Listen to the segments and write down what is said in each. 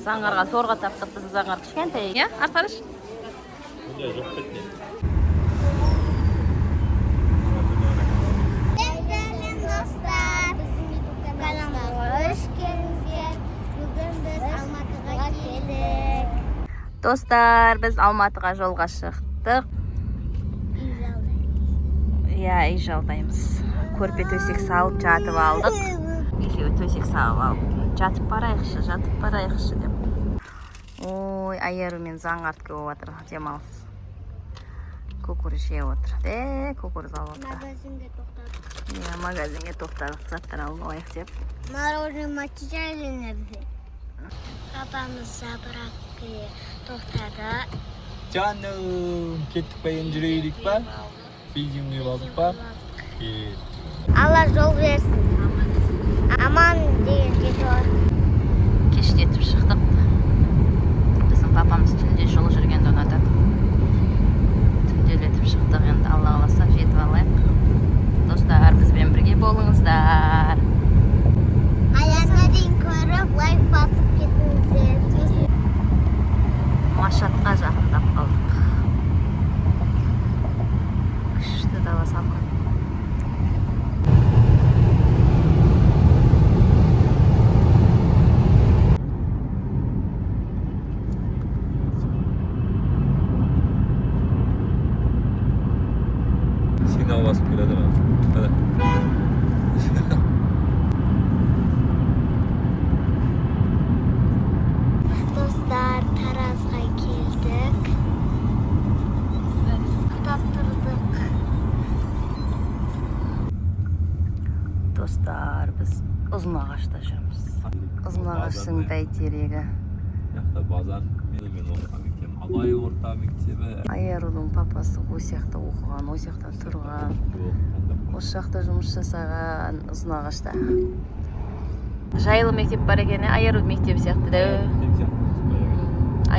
Заңғарға зорға таптық біз, заңғар кішкентай. Иә, ары қарашы. Бұндай жоқ па не? Сәлем, достар! Біздің YouTube каналымызға қош келдіңіздер. Бүгін біз Алматыға келдік. Достар, біз Алматыға жолға шықтық. Иә, үй жалдаймыз. Көрпе төсек салып жатып алдық. Екеуі төсек салып алып жатып барайықшы, жатып барайықшы деп. Ой, Айару мен Заңғардікі болып жатыр демалыс. Кукуруз жеп отыр. Де, кукуруз алып отыр. Магазинге тоқтадық. Иә, магазинге тоқтадық, заттар алып алайық деп. Мороженое бізге. Папамыз заправкаға тоқтады. Жаным, кеттік па енді, жүрейік па? Бензин құйып алдық па? Кеттік. Алла жол берсін. Аман деген жетіп алайық. Кештетіп шықтық. Біздің папамыз түнде жол жүргенді ұнатады. Түнделетіп шықтық, енді Алла қаласа жетіп алайық. Достар, бізбен бірге болыңыздар. Аяғына дейін көріп, лайк басып кетіңіздер. Сосын Машатқа жақындап қалдық. Күшті дала, салқын. Сигнал басып келеді ма? Қане. Достар, Таразға келдік. Тоқтап тұрдық. Достар, біз Ұзынағашта жүрміз. Ұзынағаштың бәйтерегі. Мына базар. Мен орта мектебім. Абай орта мектебі. Айарудың папасы осы жақта оқыған, осы жақта тұрған, Жоқ, анда. осы жақта жұмыс жасаған, Ұзынағашта. Жайлы мектеп бар екен, иә? Айару мектебі сияқты да. Мектеп сияқты.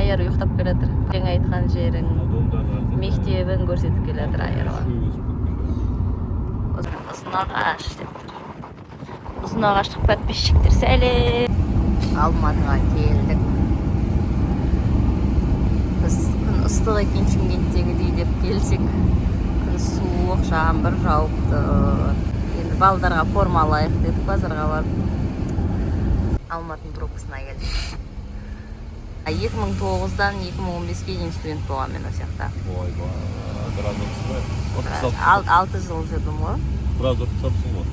Айару ұйықтап келе жатыр. Ең айтқан жерің, мектебін көрсетіп келе жатыр Аяруға. Шөп өсіп кеткен. Ұзынағаш деп тұр. Ұзынағаштық подписчиктер, сәлем! Алматыға келдік. Біз күн ыстық екен Шымкенттегідей деп келсек, күн суық, жаңбыр жауып тұр. Енді балдарға форма алайық дедік базарға барып. Алматының пробкасына келдік. 2009-дан 2015-ке дейін студент болғанмын мен осы жақта. Ойбай, біраз оқыпсың ғой. Оқып 6 жыл жүрдім ғой. Біраз оқып тастапсың ғой.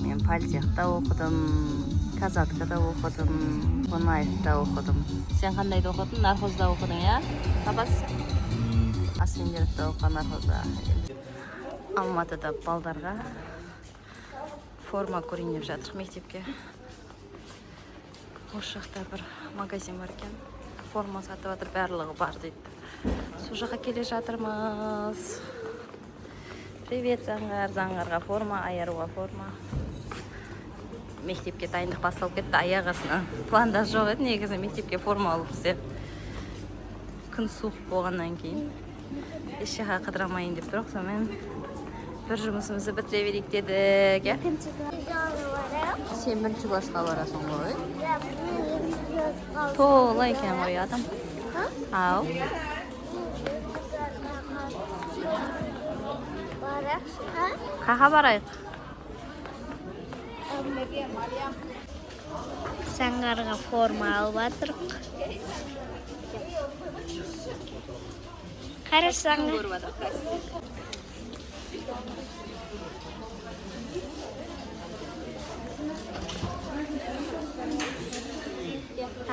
Мен политехта оқыдым, КазАТКада оқыдым, Қонаевта оқыдым. Сен қандайда оқыдың? Нархозда оқыдың, иә? Папасы? Асфендеровта оқыған, Нархозда. Алматыда балдарға форма көрейін деп жатырмық мектепке. Осы жақта бір магазин бар екен. Форма сатып жатыр, барлығы бар дейді. Сол жаққа келе жатырмыз. Привет, Заңғар. Заңғарға форма, Аяруға форма. Мектепке дайындық басталып кетті аяқ астынан. Планда жоқ еді негізі мектепке форма алып бізде. Күн суық болғаннан кейін еш жаққа қыдырамайын деп тұрық, сонымен бір жұмысымызды бітіре берейік дедік, иә? Екінші классқа барамын. Сен бірінші классқа барасың ғой. Иә, мен екінші классқа барамын. Тола екен ғой адам. Ха? Ау. Барайықшы, ха? Қақа барайық? Заңғарға форма алып жатырық. Қарашы, Заңғар. Көріп жатыр.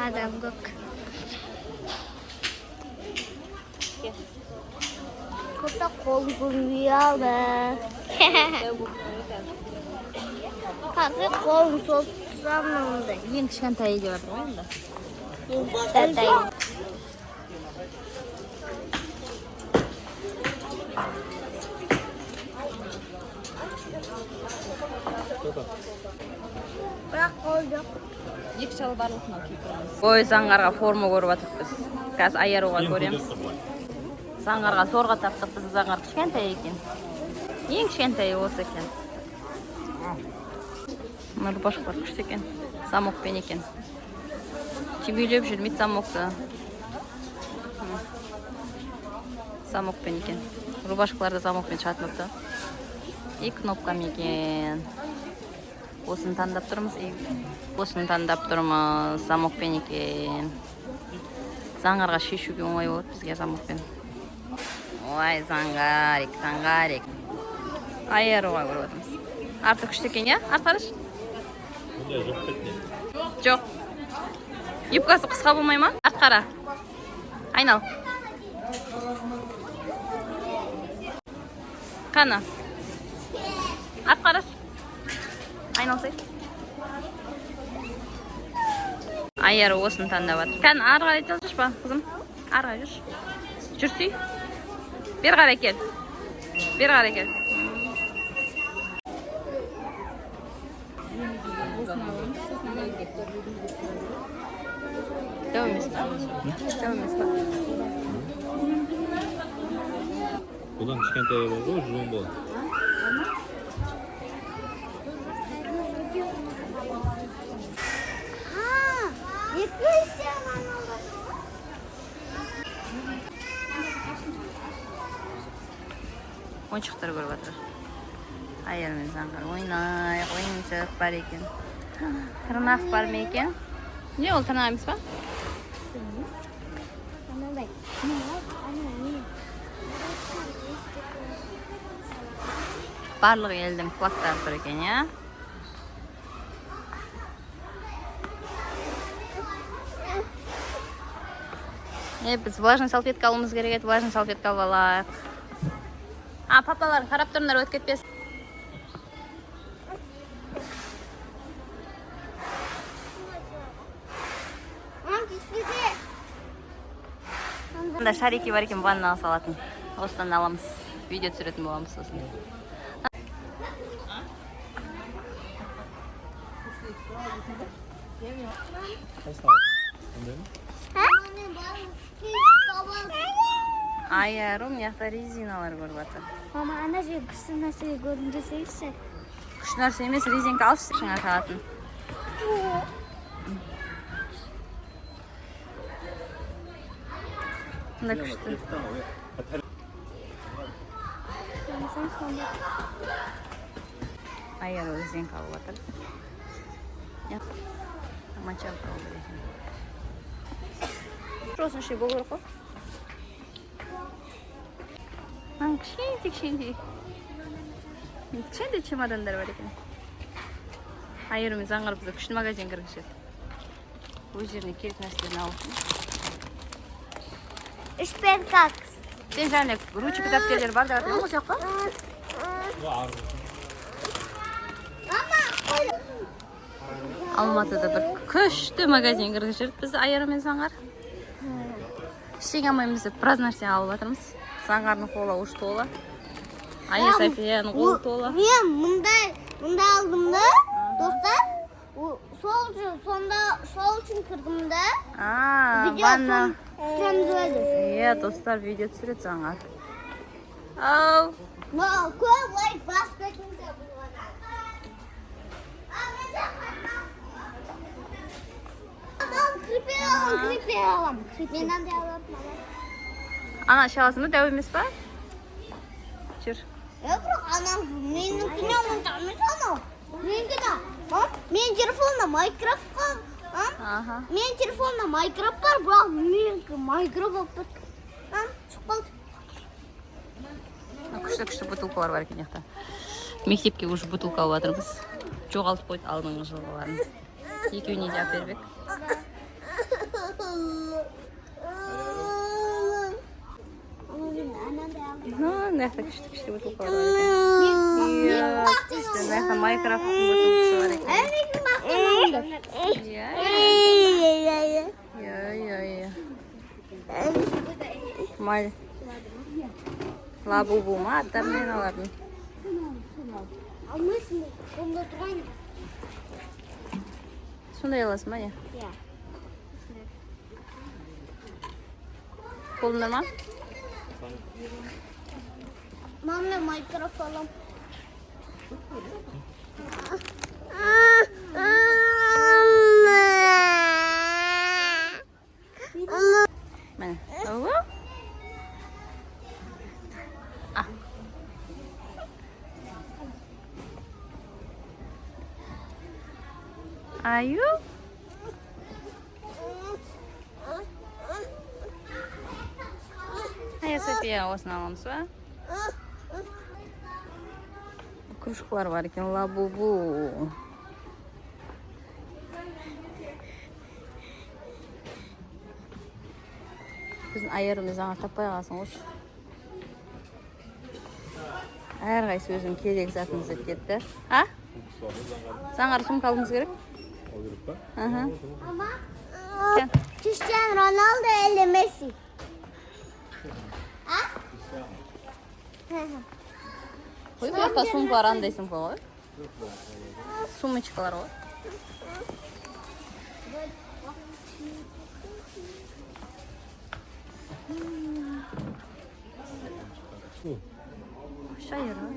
Адам көп. Көпті қолым көрінбей алды. Қазір қолым созып тұрсам мынандай. Ең кішкентайы деп жатыр ғой енді. Ең кішкентай. Бірақ қол жоқ. Екі шалбарлық мынау киіп тұрамыз. Ой, Заңғарға форма көріп жатырмық біз. Қазір Аяруға көреміз. Заңғарға зорға таптық біз, заңғар кішкентай екен. Ең кішкентайы осы екен. Мына рубашкалар күшті екен. Замокпен екен. Түймелеп жүрмейді замокты. Замокпен екен. Рубашкалар да замокпен шығатын болыпты. И кнопкамен екен. Осыны таңдап тұрмыз. И осыны таңдап тұрмыз. Замокпен екен. Заңғарға шешуге оңай болады бізге замокпен. Ой, заңғарик, заңғарик. Айыруға көріп отырмыз. Арты күшті екен, иә? Арт қарашы. Бұндай жоқ па еді? Жоқ. Юбкасы қысқа болмай ма? Арт қара. Айнал. Қана. Арт қарашы. Айналсай. Айару осыны таңдап жатыр. Кән, ары қарай жылжыш па, қызым? Ары қарай жүрші. Жүрсей. Бері қарай кел. Бері қарай кел. Дәу емес па? Дәу емес па? Бұдан кішкентай бар ғой, жуан болады. Ойыншықтар көріп жатыр. Айыр мен заңғар ойнайық, ойыншық бар екен. Тырнақ бар ма екен? Не ол, тырнақ емес па? Барлық елдің флагтары тұр екен, иә? Біз влажный салфетка алуымыз керек еді, влажный салфетка алып алайық. А, папалар, қарап тұрыңдар, өтіп кетпесін. Мында шарики бар екен, ваннаға салатын. Осыдан аламыз, видео түсіретін боламыз сосын. Айару, мына жақта резиналар көріп жатыр. Мама, ана жерде күшті нәрсе көрдім десеңізші. Күшті нәрсе емес, резинка алшы, шыңа салатын. Мында күшті. Айару резинка алып жатыр. Мочалка алып екен. Осының ішінде болу керек қой. Мына кішкентай, кішкентай. Кішкентай чемодандар бар екен. Айару мен заңғар бізді күшті магазин кіргізеді. Өздеріне керек нәрселерін алып. Үш пен какс. Сен және ручка дәптерлер бар деп жатыр ғой осы жаққа? Алматыда бір күшті магазин кіргізіп жүрді бізді Айару мен заңғар. Ештеңе алмаймыз деп біраз нәрсе алып жатырмыз. Заңғардың қолы уш тола. Айя Софияның қолы тола. Мен мындай алдым да, достар. Сол үшін кірдім да. Ванна. Түсіреміз өзі. Иә, достар, видео түсіреді заңғар. Ау. Көп лайк басып кетіңіздер бұған. Крипер аламын, крипер аламын. Мен андай аламын, мама. Ана, іше аласың ба? Дәу емес па? Жүр. Бірақ анам менікіне онша емес анау. Менікіне. Мен телефонда Майнкрафт бар. Мен телефонда Майнкрафт бар, бірақ менікі Майнкрафт болып кетті. Шығып қалды. Күшті күшті бутылкалар бар екен жақта. Мектепке уже бутылка алып жатырмыз. Жоғалтып қойды алдыңғы жылғыларын. Екеуіне де алып бербек. Мына жақта күшті күшті бутылкалар бар екен. Иә, күшті. Мына жақта Майнкрафттың бутылкасы бар екен. Иә. Иә, иә, иә. Лабубу ма аттарымен алатын. Алмайсың ба? Қолымда тұрған. Сондай аласың ба, не? Иә. Қолында ма? Мама, мен Майнкрафт аламын. Міне. А. Аю. Ая София осыны аламыз ба? Кружкалар бар екен, лабубу. Біздің айырымыз жаңа таппай қаласың ғой. Әрқайсысы өзінің керек затын іздеп кетті. А? Заңғар сумка алуымыз керек? Алу керек па? Аха. Криштиану Роналду или Месси? А? Қой, бұл жақта сумкалар андай сумка ғой. Сумочкалар ғой. Шайыр ғой.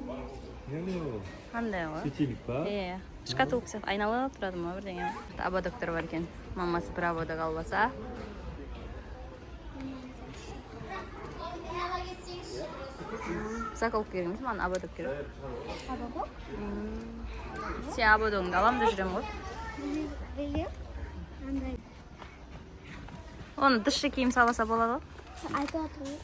Не ол? Қандай ғой? Светильник па? Иә. Шкатулка сияқты айналып тұрады ма бірдеңе. Ободоктар бар екен. Мамасы бір ободок алып алса. Заколка керек емес, маған ободок керек. Ободок? Сен ободогыңды аламын деп жүремін ғой. Білем. Оны дышшы киім саласа болады ғой. Айтып жатырмын.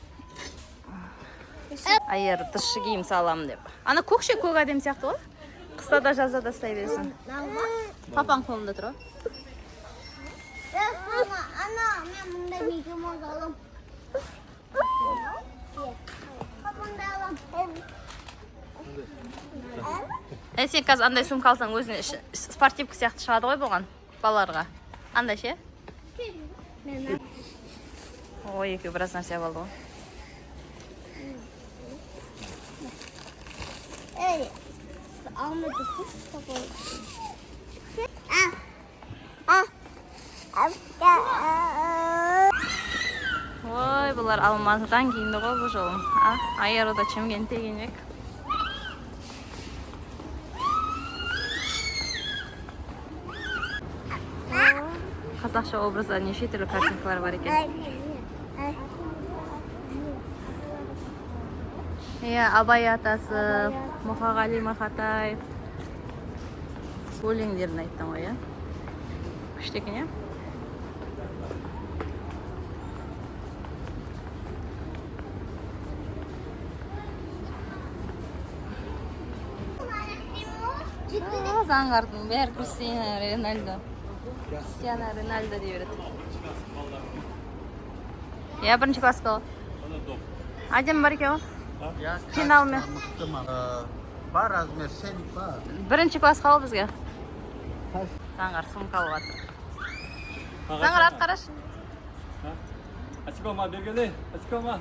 Айыр дышшы киім саламын деп. Ана көкше көк әдем сияқты ғой. Қыста да жазда да ұстай бересің. Папаң қолында тұр ғой. Ана, мен мындай Микки Маус аламын. Мындай аламын. Сен қазір андай сумка алсаң өзіне спортивка сияқты шығады ғой бұған балаларға. Андай ше? Ой, екеуі біраз нәрсе алды ғой. Ей, алмай тұрсың. Ой, бұлар Алматыдан киінді ғой бұл жолы. Айыру да Шымкентте киінбек. Қазақша образда неше түрлі картинкалар бар екен. Иә, Абай атасы, Мұқағали Мақатаев өлеңдерін айттың ғой, иә? Күшті екен, иә? Заңғардың бәрі Кристиано Рональдо. Кристиано Рональдо дей береді. Иә, бірінші классқа ғой. Әдемі бар екен ғой. Финалмен. Бар размер, сеник бар. Бірінші классқа ғой бізге. Заңғар сумка алып жатыр. Заңғар ат қарашы. Очко ма, бергеле, очко ма.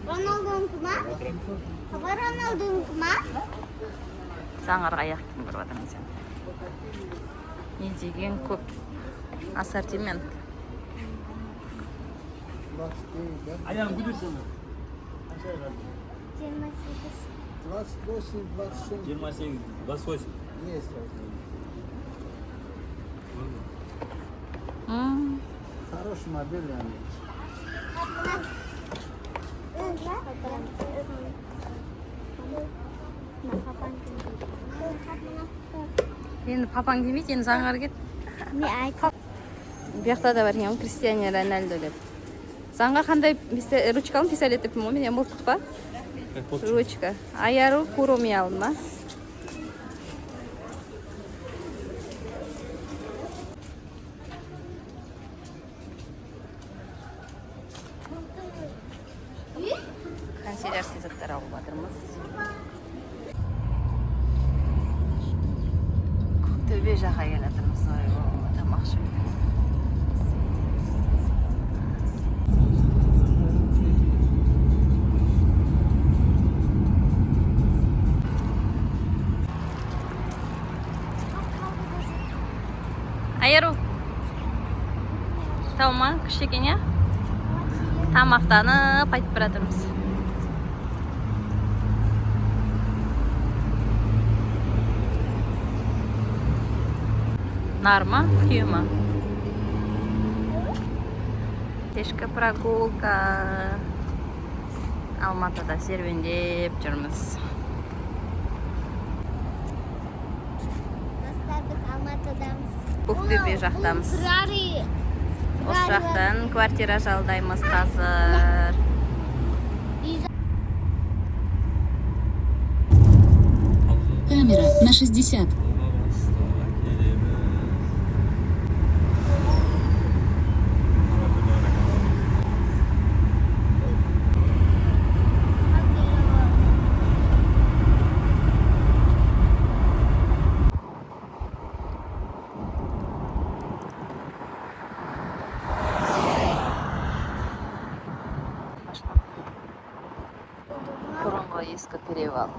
Роналдонікі ма? Папа, Роналдонікі ма? Заңғарға аяқ киім көріп жатырмын сен. Не деген көп ассортимент. Аяғын көтерші оны. 28. 28, 27. 28, 28. Есть размер. Хороший модель, они. Енді папаң келмейді, енді заңғар кет. Не айт. Бұл жақта да бар екен ғой, Кристиано Рональдо деп. Заңғар қандай ручка алдым, пистолет деппін ғой, мен мылтық па? Ручка. Аяру Куроми алдым ба? Канцелярский заттар алып жатырмыз. Көктөбе жаққа келе жатырмыз. Ой, тамақ ішіп. Айыру. Тау ма? Күшті екен, иә? Тамақтанып қайтып бара жатырмыз. Нар ма? Түйе ма? Кешкі прогулка. Алматыда серуендеп жүрміз. Достар, біз Алматыдамыз. Көктөбе жақтамыз. Бұл Феррари. Осы жақтан квартира жалдаймыз қазір. Камера на 60. Алға баста келеміз. Бұрынғы ескі перевал.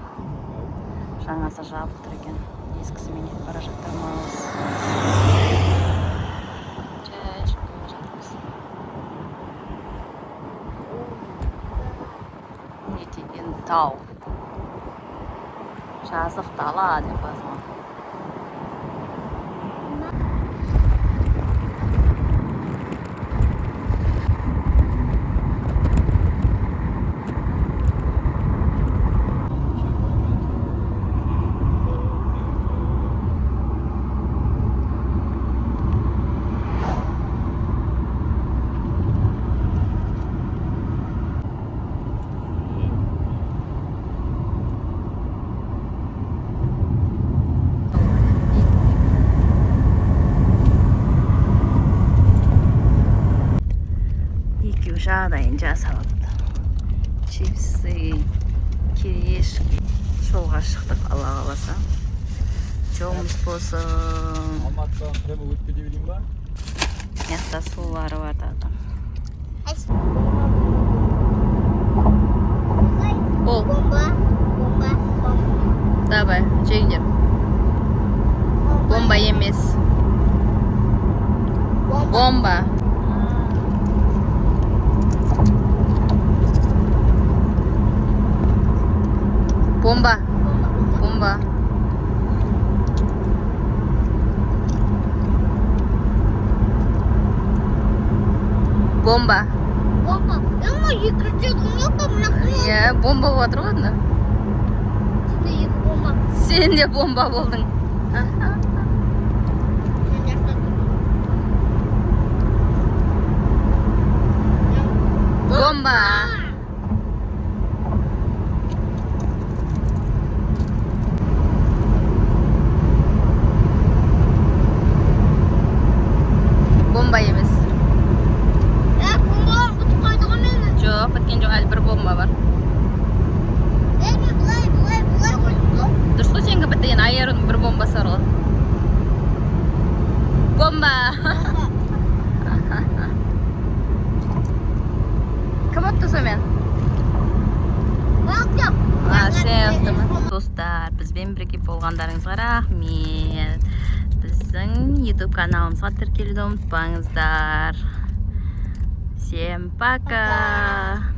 Жаңасы жабық тұр екен. Ескісімен кетіп бара жатырмыз. Жай жүріп бара жатырмыз. Не деген тау. Жазық дала деп қоясың ғой. Екеуі жағдайын жасап алыпты. Чипсы, кириешки. Жолға шықтық, Алла қаласа. Жолымыз болсын. Алматыдан прямо өтіп кете берейін ба? Мына жақта сулары бар тағы да. Ол. Бомба, бомба, бомба. Давай, жеңдер. Бомба емес. Бомба. Бомба. Бомба. Бомба. Бомба. Бомба. Бомба. Ема екі жүз жоқ па мына? Иә, бомба болып жатыр ғой енді. Сенде екі бомба. Сен де бомба болдың. Мен жақта тұрмын. Бомба. Бомба емес. Е, бомбалар бітіп қойды ғой менің. Жоқ, біткен жоқ, әлі бір бомба бар. Е, мен былай, былай, былай қойдым ғой. Дұрыс қой, сенікі бітті енді, Айарудың бір бомбасы бар ғой. Бомба. Бомба. Кім ұтты сонымен? Бақтым. А, сен ұттың. Достар, бізбен бірге болғандарыңызға рахмет. Біздің YouTube каналымызға тіркелуді ұмытпаңыздар. Всем пока. Пока.